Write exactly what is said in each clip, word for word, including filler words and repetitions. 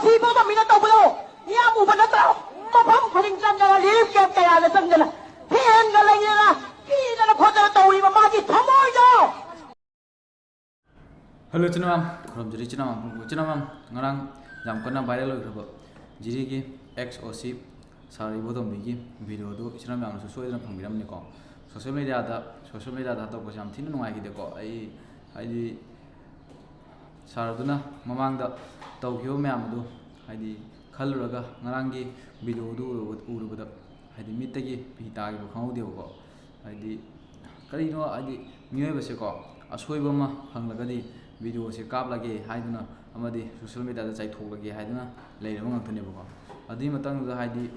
ꯁꯤ ꯐꯥꯎꯕ ꯃꯤꯅ ꯇꯧꯕꯗꯣ ꯃꯤꯌꯥꯝ ꯎꯕ ꯅꯠꯇ꯭ꯔꯣ? ꯃꯐꯝ ꯈꯨꯗꯤꯡ ꯆꯪꯗꯅ, ꯔꯤꯂꯤꯐ ꯀꯦꯝꯞ ꯀꯌꯥꯗ ꯆꯪꯗꯅ, ꯐꯦꯟꯒ ꯂꯩꯗꯅ, ꯀꯤꯗꯅ ꯈꯣꯠꯇꯅ ꯇꯧꯔꯤꯕ ꯃꯥꯒꯤ ꯊꯃꯣꯏꯗꯣ꯫ ꯍꯜꯂꯣ ꯏꯆꯤꯟ ꯏꯅꯥꯎ, ꯈꯨꯔꯨꯝꯖꯔꯤ ꯏꯆꯤꯟ ꯏꯅꯥꯎ꯫ ꯏꯆꯤꯟ ꯏꯅꯥꯎ, ꯉꯔꯥꯡ ꯌꯥꯝ ꯀꯟꯅ ꯚꯥꯏꯔꯦꯜ ꯑꯣꯏꯈ꯭ꯔꯕ ꯖꯤꯔꯤꯒꯤ ꯑꯦꯛꯁ ꯑꯣ ꯁꯤ ꯁꯥꯔ ꯏꯕꯣꯇꯣꯝꯕꯤꯒꯤ ꯚꯤꯗꯤꯑꯣꯗꯨ ꯏꯆꯤꯟ ꯏꯅꯥꯎ ꯃꯌꯥꯝꯅꯁꯨ ꯁꯣꯏꯗꯅ ꯐꯪꯕꯤꯔꯝꯅꯤꯀꯣ꯫ ꯁꯣꯁꯤꯌꯦꯜ ꯃꯦꯗꯤꯌꯥꯗ, ꯁꯣꯁꯤꯌꯦꯜ ꯃꯦꯗꯤꯌꯥꯗ ꯍꯟꯗꯣꯛꯄꯁꯦ ꯌꯥꯝ ꯊꯤꯅ ꯅꯨꯡꯉꯥꯏꯈꯤꯗꯦꯀꯣ꯫ ꯑꯩ, ꯍꯥꯏꯗꯤ, ꯁꯥꯔꯗꯨꯅ ꯃꯃꯥꯡꯗ ꯇꯧꯈꯤꯕ ꯃꯌꯥꯝ ꯑꯗꯨ, ꯍꯥꯏꯗꯤ, ꯈꯜꯂꯨꯔꯒ ꯉꯔꯥꯡꯒꯤ ꯚꯤꯗꯤꯑꯣꯗꯨ ꯎꯔꯨꯕ-, ꯎꯔꯨꯕꯗ, ꯍꯥꯏꯗꯤ, ꯃꯤꯠꯇꯒꯤ ꯄꯤ ꯇꯥꯈꯤꯕ ꯈꯪꯍꯧꯗꯦꯕꯀꯣ꯫ ꯍꯥꯏꯗꯤ, ꯀꯔꯤꯅꯣ, ꯍꯥꯏꯗꯤ, ꯃꯤꯑꯣꯏꯕꯁꯦꯀꯣ, ꯑꯁꯣꯏꯕ ꯑꯃ ꯐꯪꯂꯒꯗꯤ ꯚꯤꯗꯤꯑꯣꯁꯦ ꯀꯥꯞꯂꯒꯦ ꯍꯥꯏꯗꯨꯅ ꯑꯃꯗꯤ ꯁꯣꯁꯤꯌꯦꯜ ꯃꯦꯗꯤꯌꯥꯗ ꯆꯥꯏꯊꯣꯛꯂꯒꯦ ꯍꯥꯏꯗꯨꯅ ꯂꯩꯔꯕ ꯉꯥꯛꯇꯅꯦꯕꯀꯣ꯫ ꯑꯗꯨꯒꯤ ꯃꯇꯥꯡꯗꯨꯗ, ꯍꯥꯏꯗꯤ,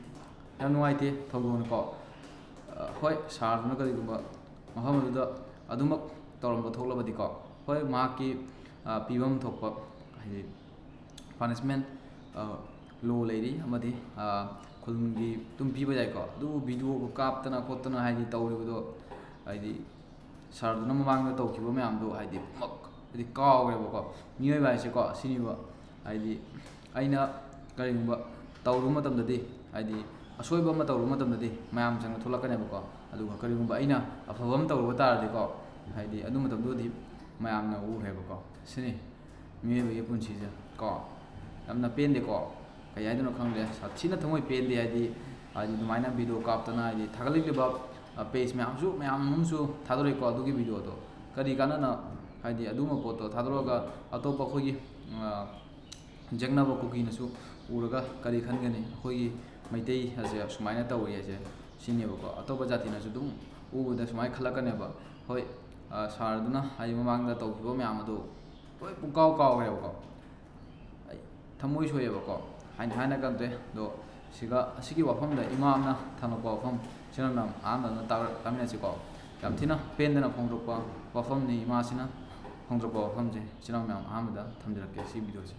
ꯌꯥꯝ ꯅꯨꯡꯉꯥꯏꯇꯦ ꯊꯧꯗꯣꯛꯅꯤꯀꯣ꯫ ꯑ, ꯍꯣꯏ, ꯁꯥꯔꯗꯨꯅ ꯀꯔꯤꯒꯨꯝꯕ ꯃꯐꯝ ꯑꯗꯨꯗ ꯑꯗꯨꯃꯛ ꯇꯧꯔꯝꯕ ꯊꯣꯛꯂꯕꯗꯤꯀꯣ, ꯍꯣꯏ, ꯃꯍꯥꯛꯀꯤ, ꯑ, ꯄꯤꯐꯝ ꯊꯣꯛꯄ, ꯍꯥꯏꯗꯤ, ꯄꯥꯅꯤꯁꯃꯦꯟ, ꯑ, ꯂꯣ ꯂꯩꯔꯤ, ꯑꯃꯗꯤ, ꯑ, ꯈꯨꯜꯒꯤ ꯑꯗꯨꯝ ꯄꯤꯕ ꯌꯥꯏꯀꯣ꯫ ꯑꯗꯨꯕꯨ ꯚꯤꯗꯤꯑꯣꯒ ꯀꯥꯞꯇꯅ ꯈꯣꯠꯇꯅ, ꯍꯥꯏꯗꯤ, ꯇꯧꯔꯤꯕꯗꯣ, ꯍꯥꯏꯗꯤ, ꯁꯥꯔꯗꯨꯅ ꯃꯃꯥꯡꯗ ꯇꯧꯈꯤꯕ ꯃꯌꯥꯝꯗꯣ, ꯍꯥꯏꯗꯤ, ꯄꯨꯝꯃꯛ, ꯍꯥꯏꯗꯤ, ꯀꯥꯎꯈ꯭ꯔꯦꯕꯀꯣ꯫ ꯃꯤꯑꯣꯏꯕ ꯍꯥꯏꯁꯦꯀꯣ, ꯁꯤꯅꯤꯕ, ꯍꯥꯏꯗꯤ, ꯑꯩꯅ ꯀꯔꯤꯒꯨꯝꯕ ꯇꯧꯔꯨꯕ ꯃꯇꯝꯗꯗꯤ, ꯍꯥꯏꯗꯤ, ꯑꯁꯣꯏꯕ ꯑꯃ ꯇꯧꯔꯨꯕ ꯃꯇꯝꯗꯗꯤ ꯃꯌꯥꯝ ꯆꯪꯅ ꯊꯣꯛꯂꯛꯀꯅꯦꯕꯀꯣ꯫ ꯑꯗꯨꯒ ꯀꯔꯤꯒꯨꯝꯕ ꯑꯩꯅ ꯑꯐꯕ ꯑꯃ ꯇꯧꯔꯨꯕ ꯇꯥꯔꯗꯤꯀꯣ, ꯍꯥꯏꯗꯤ, ꯑꯗꯨ ꯃꯇꯝꯗꯨꯗꯤ ꯃꯌꯥꯝꯅ ꯎꯈ꯭ꯔꯦꯕꯀꯣ꯫ ꯁꯤꯅꯤ ꯃꯤꯑꯣꯏꯕꯒꯤ ꯄꯨꯟꯁꯤꯁꯦ ꯀꯣ꯫ ꯌꯥꯝꯅ ꯄꯦꯟꯗꯦꯀꯣ꯫ ꯀꯩ ꯍꯥꯏꯗꯣꯏꯅꯣ ꯈꯪꯗꯦ꯫ ꯁꯥꯊꯤꯅ ꯊꯃꯣꯏ ꯄꯦꯟꯗꯦ꯫ ꯍꯥꯏꯗꯤ, ꯍꯥꯏꯗꯤ, ꯑꯗꯨꯃꯥꯏꯅ ꯚꯤꯗꯤꯑꯣ ꯀꯥꯞꯇꯅ, ꯍꯥꯏꯗꯤ, ꯊꯥꯒꯠꯂꯛꯂꯤꯕ, ꯑ, ꯄꯦꯖ ꯃꯌꯥꯝꯁꯨ, ꯃꯌꯥꯝ ꯑꯃꯁꯨ ꯊꯥꯗꯣꯔꯛꯏꯀꯣ ꯑꯗꯨꯒꯤ ꯚꯤꯗꯤꯑꯣꯗꯣ꯫ ꯀꯔꯤ ꯀꯥꯟꯅꯅ, ꯍꯥꯏꯗꯤ, ꯑꯗꯨꯒꯨꯝꯕ ꯄꯣꯠꯇꯣ ꯊꯥꯗꯣꯔꯛꯑꯒ ꯑꯇꯣꯞꯄ ꯑꯩꯈꯣꯏꯒꯤ, ꯑ, ꯌꯦꯛꯅꯕ ꯀꯨꯀꯤꯅꯁꯨ ꯎꯔꯒ ꯀꯔꯤ ꯈꯟꯒꯅꯤ? ꯑꯩꯈꯣꯏꯒꯤ ꯃꯩꯇꯩ ꯑꯁꯦ ꯁꯨꯃꯥꯏꯅ ꯇꯧꯔꯤ ꯍꯥꯏꯁꯦ ꯁꯤꯅꯦꯕꯀꯣ꯫ ꯑꯇꯣꯞꯄ ꯖꯥꯇꯤꯅꯁꯨ ꯑꯗꯨꯝ ꯎꯕꯗ ꯁꯨꯃꯥꯏꯅ ꯈꯜꯂꯛꯀꯅꯦꯕ꯫ ꯍꯣꯏ, ꯑ, ꯁꯥꯔꯗꯨꯅ, ꯍꯥꯏꯗꯤ, ꯃꯃꯥꯡꯗ ꯇꯧꯈꯤꯕ ꯃꯌꯥꯝ ꯑꯗꯣ ꯂꯣꯏ ꯄꯨꯡꯀꯥꯎ ꯀꯥꯎꯈ꯭ꯔꯦꯕꯀꯣ꯫ ꯑꯩ ꯊꯃꯣꯏ ꯁꯣꯛꯑꯦꯕꯀꯣ꯫ ꯍꯥꯏꯅ ꯍꯥꯏꯅ ꯀꯟꯗꯦ꯫ ꯑꯗꯣ ꯁꯤꯒ, ꯑꯁꯤꯒꯤ ꯋꯥꯐꯝꯗ ꯏꯃꯥ ꯑꯃꯅ ꯊꯝꯂꯛꯄ ꯋꯥꯐꯝ, ꯁꯤꯅ ꯃꯌꯥꯝ ꯑꯍꯥꯟꯕꯗ ꯇꯥ-, ꯇꯥꯃꯤꯟꯅꯁꯤꯀꯣ꯫ ꯌꯥꯝ ꯊꯤꯅ ꯄꯦꯟꯗꯅ ꯐꯣꯡꯗꯣꯛꯄ ꯋꯥꯐꯝꯅꯤ ꯏꯃꯥꯁꯤꯅ ꯐꯣꯡꯗꯣꯔꯛꯄ ꯋꯥꯐꯝꯁꯦ꯫ ꯏꯆꯤꯟ ꯏꯅꯥꯎ ꯃꯌꯥꯝ ꯑꯍꯥꯟꯕꯗ ꯊꯝꯖꯔꯛꯀꯦ ꯁꯤ ꯚꯤꯗꯤꯑꯣꯁꯦ꯫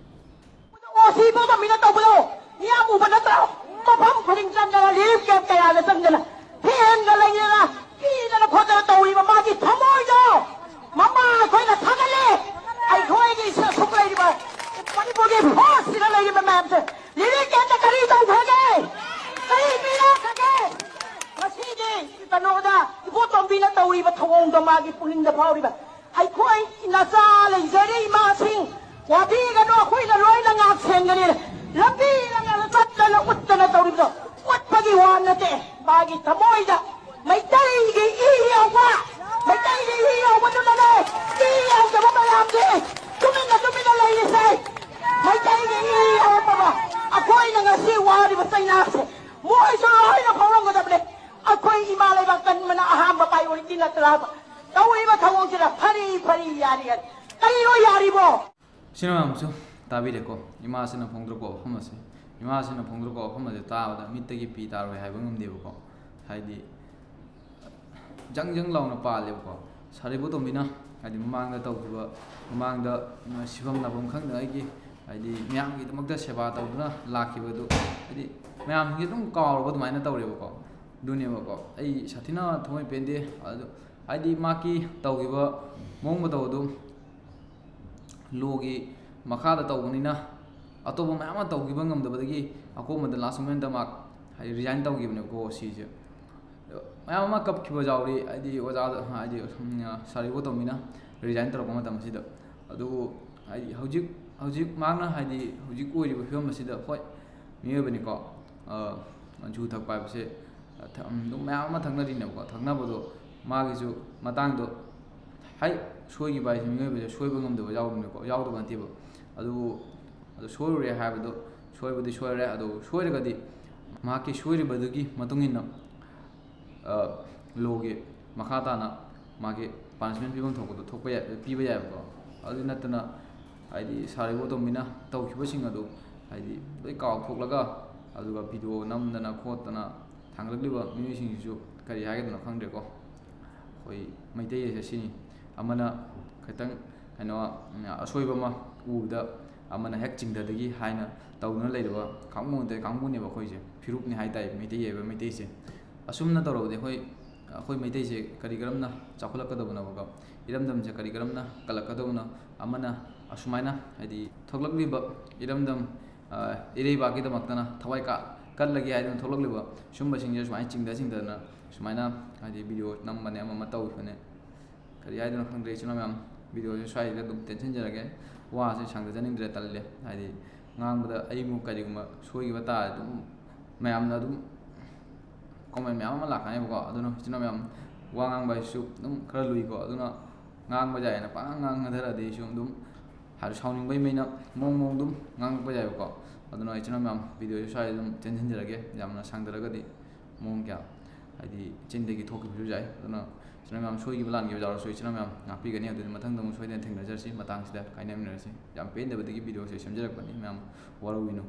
ꯑꯣ, ꯁꯤ ꯐꯥꯎꯕ ꯃꯤꯅ ꯇꯧꯕꯗꯣ ꯃꯤꯌꯥꯝ ꯎꯕ ꯅꯠꯇ꯭ꯔꯣ? ꯃꯐꯝ ꯈꯨꯗꯤꯡ ꯆꯪꯗꯅ, ꯔꯤꯂꯤꯐ ꯀꯦꯝꯞ ꯀꯌꯥꯗ ꯆꯪꯗꯅ, ꯐꯦꯟꯒ ꯂꯩꯗꯅ, ꯀꯤꯗꯅ ꯈꯣꯠꯇꯅ ꯇꯧꯔꯤꯕ ꯃꯥꯒꯤ ꯊꯃꯣꯏꯗꯣ ꯃꯃꯥ ꯑꯩꯈꯣꯏꯅ ꯊꯥꯒꯠꯂꯦ꯫ ꯑꯩꯈꯣꯏꯒꯤ ꯁꯤꯗ ꯁꯨꯛ ꯂꯩꯔꯤꯕ ꯃꯅꯤ-, ꯃꯅꯤꯄꯨꯔꯒꯤ ꯐꯣꯔꯁꯁꯤꯗ ꯂꯩꯔꯤꯕ ꯃꯌꯥꯝꯁꯦ ꯂꯤꯔꯤꯛ ꯀꯦꯟꯗ ꯀꯔꯤ ꯇꯧꯈ꯭ꯔꯒꯦ? ꯀꯔꯤ ꯄꯤꯔꯛꯈ꯭ꯔꯒꯦ? ꯉꯁꯤꯒꯤ ꯀꯩꯅꯣꯗ ꯏꯕꯣꯇꯣꯝꯕꯤꯅ ꯇꯧꯔꯤꯕ ꯊꯧꯑꯣꯡꯗꯣ ꯃꯥꯒꯤ ꯄꯨꯛꯅꯤꯡꯗ ꯐꯥꯎꯔꯤꯕ ꯑꯩꯈꯣꯏ ꯅꯆꯥ ꯂꯩꯖꯔꯤ ꯏꯃꯥꯁꯤꯡ, ꯋꯥꯕꯤꯒꯅꯨ, ꯑꯩꯈꯣꯏꯅ ꯂꯣꯏꯅ ꯉꯥꯛ ꯁꯦꯟꯒꯅꯤ꯫ ꯂꯝꯕꯤ ꯂꯝꯌꯥꯟꯗ ꯆꯠꯇꯅ ꯎꯠꯇꯅ ꯇꯧꯔꯤꯕꯗꯣ ꯎꯠꯄꯒꯤ ꯋꯥ ꯅꯠꯇꯦ, ꯃꯥꯒꯤ ꯊꯃꯣꯏꯗ ꯃꯩꯇꯩꯒꯤ ꯏ ꯌꯥꯎꯕ, ꯃꯩꯇꯩꯒꯤ ꯏ ꯌꯥꯎꯕꯗꯨꯅꯅꯦ ꯏ ꯌꯥꯎꯗꯕ ꯃꯌꯥꯝꯁꯦ ꯇꯨꯃꯤꯟꯅ ꯇꯨꯃꯤꯟꯅ ꯂꯩꯔꯤꯁꯦ꯫ ꯃꯩꯇꯩꯒꯤ ꯏ ꯌꯥꯎꯔꯝꯃꯕ ꯑꯩꯈꯣꯏꯅ ꯉꯁꯤ ꯋꯥꯔꯤꯕ ꯆꯩꯅꯥꯁꯦ ꯃꯣꯏꯁꯨ ꯂꯣꯏꯅ ꯐꯥꯎꯔꯝꯒꯗꯕꯅꯦ꯫ ꯑꯩꯈꯣꯏ ꯏꯃꯥ ꯂꯩꯕꯥꯛ ꯀꯟꯕꯅ ꯑꯍꯥꯟꯕ ꯄ꯭ꯔꯥꯏꯌꯣꯔꯤꯇꯤ ꯅꯠꯇ꯭ꯔꯕ? ꯇꯧꯔꯤꯕ ꯊꯧꯑꯣꯡꯁꯤꯗ ꯐꯔꯤ ꯐꯔꯤ ꯌꯥꯔꯤ ꯍꯥꯏ꯫ ꯀꯔꯤꯅꯣ ꯌꯥꯔꯤꯕꯣ? ꯁꯤꯅ ꯃꯌꯥꯝꯁꯨ ꯇꯥꯕꯤꯔꯦꯀꯣ꯫ ꯏꯃꯥꯁꯤꯅ ꯐꯣꯡꯗꯣꯔꯛꯄ ꯋꯥꯐꯝ ꯑꯁꯦ, ꯏꯃꯥꯁꯤꯅ ꯐꯣꯡꯗꯣꯔꯛꯄ ꯋꯥꯐꯝ ꯑꯁꯦ ꯇꯥꯕꯗ ꯃꯤꯠꯇꯒꯤ ꯄꯤ ꯇꯥꯔꯣꯏ ꯍꯥꯏꯕ ꯉꯝꯗꯦꯕꯀꯣ꯫ ꯍꯥꯏꯗꯤ ꯖꯪ ꯖꯪ ꯂꯥꯎꯅ ꯄꯥꯜꯂꯦꯕꯀꯣ꯫ ꯁꯥꯔꯤꯕꯣꯇꯣꯝꯕꯤꯅ ꯍꯥꯏꯗꯤ ꯃꯃꯥꯡꯗ ꯇꯧꯈꯤꯕ, ꯃꯃꯥꯡꯗ ꯁꯤꯐꯝ ꯅꯥꯐꯝ ꯈꯪꯗꯉꯩꯒꯤ ꯍꯥꯏꯗꯤ ꯃꯌꯥꯝꯒꯤꯗꯃꯛꯇ ꯁꯦꯕꯥ ꯇꯧꯗꯨꯅ ꯂꯥꯛꯈꯤꯕꯗꯨ ꯍꯥꯏꯗꯤ ꯃꯌꯥꯝꯁꯤꯡꯁꯦ ꯑꯗꯨꯝ ꯀꯥꯎꯔꯕ ꯑꯗꯨꯃꯥꯏꯅ ꯇꯧꯔꯦꯕꯀꯣ꯫ ꯑꯗꯨꯅꯦꯕꯀꯣ ꯑꯩ ꯁꯥꯊꯤꯅ ꯊꯃꯣꯏ ꯄꯦꯟꯗꯦ꯫ ꯑꯗꯨ ꯍꯥꯏꯗꯤ ꯃꯍꯥꯛꯀꯤ ꯇꯧꯈꯤꯕ ꯃꯑꯣꯡ ꯃꯇꯧ ꯑꯗꯨ ꯂꯣꯒꯤ ꯃꯈꯥꯗ ꯇꯧꯕꯅꯤꯅ ꯑꯇꯣꯞꯄ ꯃꯌꯥꯝ ꯑꯃ ꯇꯧꯈꯤꯕ ꯉꯝꯗꯕꯗꯒꯤ ꯑꯀꯣꯟꯕꯗ ꯂꯥꯁ ꯃꯣꯃꯦꯟꯗ ꯃꯍꯥꯛ ꯍꯥꯏꯗꯤ ꯔꯤꯖꯥꯏꯟ ꯇꯧꯈꯤꯕꯅꯦꯕꯀꯣ ꯁꯤꯁꯦ꯫ ꯃꯌꯥꯝ ꯑꯃ ꯀꯞꯈꯤꯕ ꯌꯥꯎꯔꯤ, ꯍꯥꯏꯗꯤ ꯑꯣꯖꯥꯗ ꯍꯥꯏꯗꯤ ꯁꯥꯔꯤꯕꯣꯇꯣꯝꯕꯤꯅ ꯔꯤꯖꯥꯏꯟ ꯇꯧꯔꯛꯄ ꯃꯇꯝ ꯑꯁꯤꯗ꯫ ꯑꯗꯨꯕꯨ ꯍꯥꯏꯗꯤ ꯍꯧꯖꯤꯛ ꯍꯧꯖꯤꯛ ꯃꯍꯥꯛꯅ ꯍꯥꯏꯗꯤ ꯍꯧꯖꯤꯛ ꯑꯣꯏꯔꯤꯕ ꯐꯤꯕꯝ ꯑꯁꯤꯗ ꯍꯣꯏ ꯃꯤꯑꯣꯏꯕꯅꯤꯀꯣ, ꯌꯨ ꯊꯛꯄ ꯍꯥꯏꯕꯁꯦ ꯑꯗꯨꯝ ꯃꯌꯥꯝ ꯑꯃ ꯊꯛꯅꯔꯤꯅꯦꯕꯀꯣ꯫ ꯊꯛꯅꯕꯗꯣ ꯃꯥꯒꯤꯁꯨ ꯃꯇꯥꯡꯗꯣ ꯍꯥꯏ ꯁꯣꯏꯈꯤꯕ ꯍꯥꯏꯁꯦ ꯃꯤꯑꯣꯏꯕꯁꯦ ꯁꯣꯏꯕ ꯉꯝꯗꯕ ꯌꯥꯎꯕꯅꯤꯀꯣ, ꯌꯥꯎꯗꯕ ꯅꯠꯇꯦꯕ꯫ ꯑꯗꯨꯕꯨ ꯑꯗꯨ ꯁꯣꯏꯔꯨꯔꯦ ꯍꯥꯏꯕꯗꯣ ꯁꯣꯏꯕꯗꯤ ꯁꯣꯏꯔꯦ꯫ ꯑꯗꯨ ꯁꯣꯏꯔꯒꯗꯤ ꯃꯍꯥꯛꯀꯤ ꯁꯣꯏꯔꯤꯕꯗꯨꯒꯤ ꯃꯇꯨꯡ ꯏꯟꯅ ꯂꯣꯒꯤ ꯃꯈꯥ ꯇꯥꯅ ꯃꯥꯒꯤ ꯄꯥꯅꯤꯁꯃꯦꯟ ꯄꯤꯐꯝ ꯊꯣꯛꯄꯗꯣ ꯊꯣꯛꯄ ꯌꯥꯏ, ꯄꯤꯕ ꯌꯥꯏꯕꯀꯣ꯫ ꯑꯗꯨ ꯅꯠꯇꯅ ꯍꯥꯏꯗꯤ ꯁꯥꯔꯤꯕꯣꯇꯣꯝꯕꯤꯅ ꯇꯧꯈꯤꯕꯁꯤꯡ ꯑꯗꯨ ꯍꯥꯏꯗꯤ ꯂꯣꯏ ꯀꯥꯎꯊꯣꯛꯂꯒ ꯑꯗꯨꯒ ꯚꯤꯗꯤꯑꯣ ꯅꯝꯗꯅ ꯈꯣꯠꯇꯅ ꯊꯥꯡꯒꯠꯂꯛꯂꯤꯕ ꯃꯤꯑꯣꯏꯁꯤꯡꯁꯤꯁꯨ ꯀꯔꯤ ꯍꯥꯏꯒꯗꯅꯣ ꯈꯪꯗ꯭ꯔꯦꯀꯣ꯫ ꯑꯩꯈꯣꯏ ꯃꯩꯇꯩ ꯑꯁꯦ ꯁꯤꯅꯤ꯫ ꯑꯃꯅ ꯈꯤꯇꯪ ꯀꯩꯅꯣ ꯑꯁꯣꯏꯕ ꯑꯃ ꯎꯕꯗ ꯑꯃꯅ ꯍꯦꯛ ꯆꯤꯡꯊꯗꯒꯤ ꯍꯥꯏꯅ ꯇꯧꯗꯨꯅ ꯂꯩꯔꯕ ꯀꯥꯡꯕꯨ ꯉꯥꯛꯇ ꯀꯥꯡꯕꯨꯅꯦꯕ ꯑꯩꯈꯣꯏꯁꯦ꯫ ꯐꯤꯔꯨꯞꯅꯤ ꯍꯥꯏ ꯇꯥꯏ, ꯃꯩꯇꯩ ꯍꯥꯏꯕ ꯃꯩꯇꯩꯁꯦ꯫ ꯑꯁꯨꯝꯅ ꯇꯧꯔꯕꯗꯤ ꯑꯩꯈꯣꯏ ꯑꯩꯈꯣꯏ ꯃꯩꯇꯩꯁꯦ ꯀꯔꯤ ꯀꯔꯝꯅ ꯆꯥꯎꯈꯠꯂꯛꯀꯗꯕꯅꯣꯕꯀꯣ? ꯏꯔꯝꯗꯝꯁꯦ ꯀꯔꯤ ꯀꯔꯝꯅ ꯀꯜꯂꯛꯀꯗꯕꯅꯣ? ꯑꯃꯅ ꯑꯁꯨꯃꯥꯏꯅ ꯍꯥꯏꯗꯤ ꯊꯣꯛꯂꯛꯂꯤꯕ ꯏꯔꯝꯗꯝ, ꯑ, ꯏꯔꯩꯕꯥꯛꯀꯤꯗꯃꯛꯇꯅ ꯊꯋꯥꯏ ꯀꯥ-, ꯀꯠꯂꯒꯦ ꯍꯥꯏꯗꯨꯅ ꯊꯣꯛꯂꯛꯂꯤꯕ ꯁꯨꯝꯕꯁꯤꯡꯁꯦ ꯁꯨꯃꯥꯏꯅ ꯆꯤꯡꯗ ꯆꯤꯡꯗꯗꯅ ꯁꯨꯃꯥꯏꯅ ꯍꯥꯏꯗꯤ ꯚꯤꯗꯤꯑꯣ ꯅꯝꯕꯅꯦ, ꯑꯃ ꯑꯃ ꯇꯧꯈꯤꯕꯅꯦ꯫ ꯀꯔꯤ ꯍꯥꯏꯗꯣꯏꯅꯣ ꯈꯪꯗ꯭ꯔꯦ ꯏꯆꯤꯟ ꯏꯅꯥꯎ ꯃꯌꯥꯝ, ꯚꯤꯗꯤꯑꯣꯁꯦ ꯁ꯭ꯋꯥꯏꯁꯤꯗ ꯑꯗꯨꯝ ꯇꯦꯟꯁꯤꯟꯖꯔꯒꯦ꯫ ꯋꯥꯁꯦ ꯁꯥꯡꯗꯖꯅꯤꯡꯗ꯭ꯔꯦ, ꯇꯜꯂꯦ꯫ ꯍꯥꯏꯗꯤ ꯉꯥꯡꯕꯗ ꯑꯩꯃꯨꯛ ꯀꯔꯤꯒꯨꯝꯕ ꯁꯣꯏꯈꯤꯕ ꯇꯥꯔꯗꯤ ꯑꯗꯨꯝ ꯃꯌꯥꯝꯅ ꯑꯗꯨꯝ ꯀꯣꯃꯦꯟ ꯃꯌꯥꯝ ꯑꯃ ꯂꯥꯛꯀꯅꯦꯕꯀꯣ꯫ ꯑꯗꯨꯅ ꯏꯆꯤꯟ ꯏꯅꯥꯎ ꯃꯌꯥꯝ, ꯋꯥ ꯉꯥꯡꯕ ꯍꯥꯏꯁꯤꯁꯨ ꯑꯗꯨꯝ ꯈꯔ ꯂꯨꯏꯀꯣ꯫ ꯑꯗꯨꯅ ꯉꯥꯡꯕ ꯌꯥꯏꯅ ꯄꯉꯥꯡ ꯉꯥꯡꯅꯊꯔꯗꯤ ꯑꯩꯁꯨ ꯑꯗꯨꯝ ꯍꯥꯏꯗꯤ ꯁꯥꯎꯅꯤꯡꯕꯩ ꯃꯩꯅ ꯃꯑꯣꯡ ꯃꯑꯣꯡ ꯑꯗꯨꯝ ꯉꯥꯡꯉꯛꯄ ꯌꯥꯏꯕꯀꯣ꯫ ꯑꯗꯨꯅ ꯏꯆꯤꯟ ꯏꯅꯥꯎ ꯃꯌꯥꯝ, ꯚꯤꯗꯤꯑꯣꯁꯦ ꯁ꯭ꯋꯥꯏꯗ ꯑꯗꯨꯝ ꯇꯦꯟꯁꯤꯟꯖꯔꯒꯦ꯫ ꯌꯥꯝꯅ ꯁꯥꯡꯊꯔꯒꯗꯤ ꯃꯑꯣꯡ ꯀꯌꯥ ꯍꯥꯏꯗꯤ ꯆꯤꯟꯗꯒꯤ ꯊꯣꯛꯈꯤꯕꯁꯨ ꯌꯥꯏ꯫ ꯑꯗꯨꯅ ꯏꯆꯤꯟ ꯏꯅꯥꯎ ꯃꯌꯥꯝ ꯁꯣꯏꯈꯤꯕ ꯂꯥꯟꯈꯤꯕ ꯌꯥꯎꯔꯁꯨ ꯏꯆꯤꯟ ꯏꯅꯥꯎ ꯃꯌꯥꯝ ꯉꯥꯛꯄꯤꯒꯅꯤ꯫ ꯑꯗꯨꯗꯤ ꯃꯊꯪꯗ ꯑꯃꯨꯛ ꯁꯣꯏꯗꯅ ꯊꯦꯡꯅꯖꯔꯁꯤ꯫ ꯃꯇꯥꯡꯁꯤꯗ ꯀꯥꯏꯅꯃꯤꯟꯅꯔꯁꯤ꯫ ꯌꯥꯝ ꯄꯦꯟꯗꯕꯗꯒꯤ ꯚꯤꯗꯤꯑꯣꯁꯦ ꯁꯦꯝꯖꯔꯛꯄꯅꯤ꯫ ꯃꯌꯥꯝ ꯋꯥꯔꯧꯕꯤꯅꯨ꯫